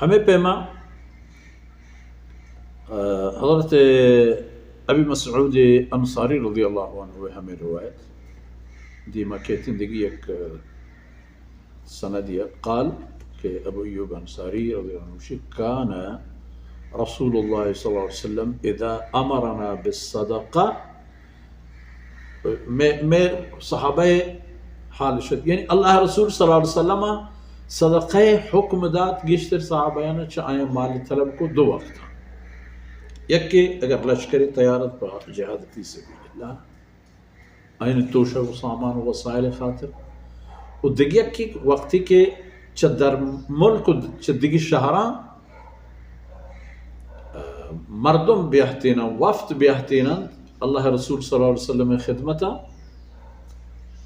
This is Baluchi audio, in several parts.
ہمے پیما، آ، حضرت ابی مسعود انصاری رضی اللہ عنہ ہمے روایت دیما کیتیں دگہ یک سندی ءَ قال کہ ابو ایوب انصاری رضی اللہ عنہ گوشی، کان رسول اللہ صلی اللہ علیہ وسلم اذا امرنا بالصدقہ، مئے، مئے صحابہ حال شد، یعنی اللہ رسول صلی اللہ علیہ وسلم صدقہ حکم دات، گیشتر صحابیان چہ آیاں مال طلب کو دو وقت، یکے اگر لشکر تیارت پہ جہاد فی سبیل اللہ، آیانی توشگ و سامان و وسائل خاطر، و دگہ یکے وقتی کہ چہ در ملک و چہ دگہ شہراں، آ، مردم بیاہتیناں، وفد بیاہتیناں اللہ رسول صلی اللہ علیہ وسلم خدمتا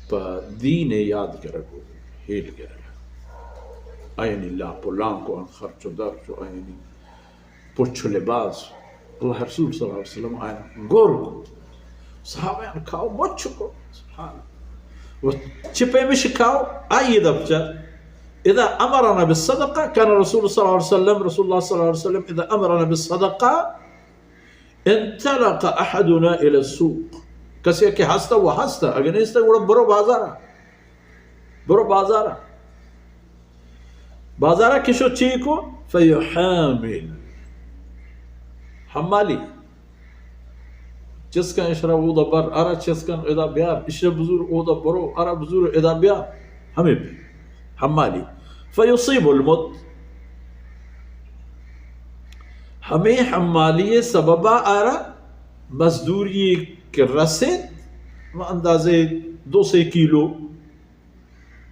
پہ دین یاد گرگ و ہیل گرگ، آیانی لاپ و لانک و خرچ و درچ و آیانی پچ و لباس، اللہ رسول صلی اللہ علیہ وسلم آیان گور کو، صحابیان کاو مچ کو، سبحان اللہ۔ و چہ پیمش کاو آئی دپچہ، اذا امرنا بالصدقہ کان رسول صلی اللہ علیہ وسلم، رسول اللہ صلی اللہ علیہ وسلم اذا امرنا بالصدقہ انطلق احدنا الی السوق۔ کسی کہ ہستہ و ہستہ، اگہ نیستہ گڑا برو بازارا۔ برو بازارا۔ بازارا کشو چی کو؟ فیحامل۔ حمالی۔ چسکن اشرا اودا بر، ارا چسکن ادا بیار، اشرا بزور اودا برو، ارا بزور ادا بیار۔ ہمے بی۔ حمالی۔ فیصیب المد۔ ہمے حمالی سببا آرا مزدوری کہ رسیت، ما اندازے دو سے کیلو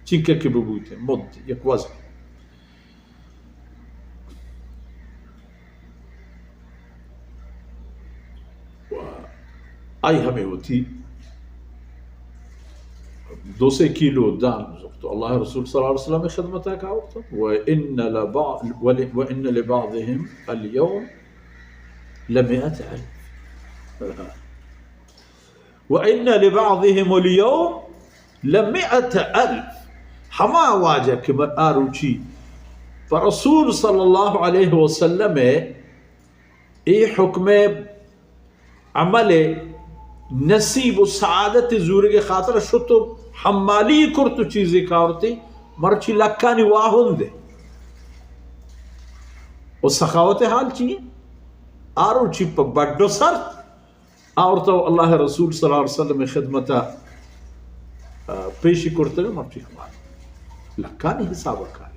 چنکہ کہ ببوتیں، مد، یک وزن۔ و آئی ہمے وتی دو سے کیلو دان زرت و اللہ رسول صلی اللہ علیہ وسلم خدمتا کاوت۔ و ان لبعض، و ان لبعضهم اليوم لمئة الف۔ و ان لبعضهم اليوم لمئة الف۔ ہما واجہ کہ من آ روچی پہ رسول صلی اللہ علیہ وسلم اے حکم عمل نصیب و سعادت زورگ خاطر شت و حمالی کرت و چیزے کاورتی، مرچی لکانی واہند۔ و سخاوت حال چی؟ آ روچی پہ بڈ و سر آورتہ و اللہ رسول صلی اللہ علیہ وسلم خدمتا، آ، پیشی کرتگ، مرچی ہما لکانی حساب کار۔